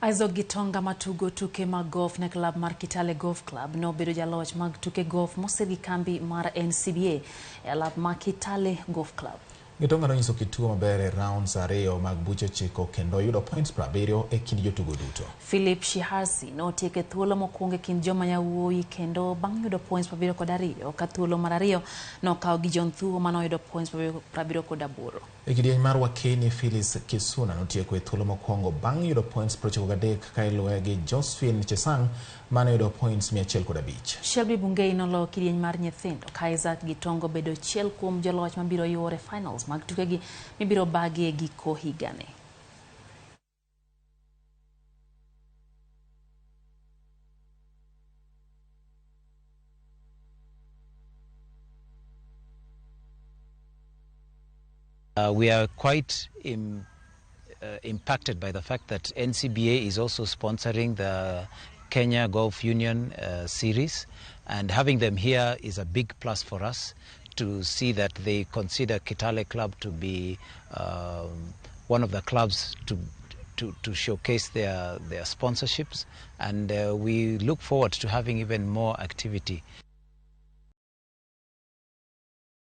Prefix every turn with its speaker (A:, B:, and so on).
A: Isaac Gitonga matugo tuke mag golf ne klab mar Kitale Golf Club nobedo jaloch mag tuke golf mosir gi kambi mar NCBA e alap mar Kitale Golf Club.
B: Gitonga nonyiso kit tugo maber e rounds ariyo mag buche 9 kendo yudo points 70 e kind jotugo duto.
A: Philip Shihasi notieko e thuolo mokwongo e kind joma yawuoyi kendo bang' yudo points 72 ka thuolo mar ariyo nokaw gi John Thuo manoyudo points 78.
B: E kidieny mar Wakeni, Phyllis Kisuna notieko e thuolo mokwongo bang' yudo points 93 ka iluwe gi Josephine Chesang manoyudo points 105.
A: Shelby Bungei noloyo kidieny mar nyithindo ka Isaac Gitonga obedo achiel kuom joloch mabiro yuore finals mag tukegi mibiro bagi e giko higani.
C: We are quite impacted by the fact that NCBA is also sponsoring the Kenya Golf Union series, and having them here is a big plus for us to see that they consider Kitale Club to be one of the clubs to showcase their sponsorships, and we look forward to having even more activity.